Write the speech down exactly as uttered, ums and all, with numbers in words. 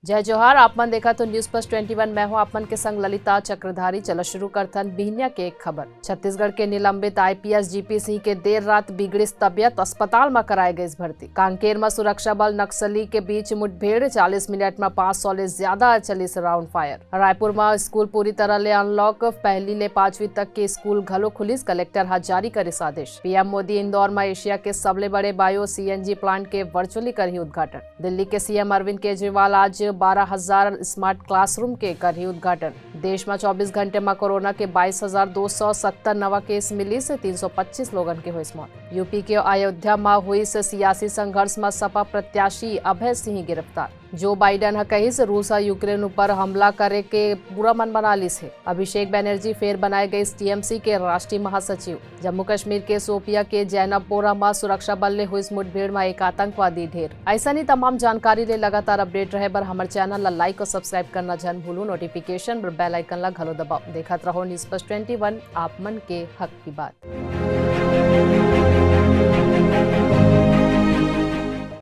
जय जोहार, आप मन देखत हो News First twenty one, मैं हूं आप मन के संग ललिता चक्रधारी। चलो शुरू करथन बिहनिया के एक खबर। छत्तीसगढ़ के निलंबित आईपीएस जीपी सिंह के देर रात बिगड़िस तबियत, अस्पताल म कराए गइस भर्ती। कांकेर म सुरक्षा बल नक्सली के बीच मुठभेड़, चालीस मिनट म पाँच सौ ले ज्यादा चलिस round fire। रायपुर म स्कूल पूरी तरह ले unlock, पहली ले पांचवी तक के स्कूल घलो खुलिस, कलेक्टर ह जारी करिस आदेश। पीएम मोदी इंदौर म एशिया के सबले बड़े बायो सीएनजी प्लांट के virtually करही उद्घाटन। दिल्ली के सीएम अरविंद केजरीवाल आज बारह हजार smart classroom के करही उद्घाटन। देश म चौबीस घंटे म कोरोना के बाईस हजार दो सौ सत्तर नवा केस मिलिस, तीन सौ पच्चीस लोगन के होइस मौत। यूपी के अयोध्या म होइस सियासी संघर्ष म सपा प्रत्याशी अभय सिंह गिरफ्तार। जो बाइडन ह कहिस, रूस ह यूक्रेन ऊपर हमला करे के पूरा मन बना लिस हे। अभिषेक बनर्जी फेर बनाए गइस टीएमसी के राष्ट्रीय महासचिव। जम्मू कश्मीर के शोपिया के जैनबपोरा म सुरक्षा बल ले होइस मुठभेड़ म एक आतंकवादी ढेर। अइसने तमाम जानकारी ले लगातार update रहे बर हमर channel ला like और subscribe करना झन भूलू। Notification बर bell icon ला घलो दबाओ। देखत रहो News First twenty one, आप मन के हक की बात।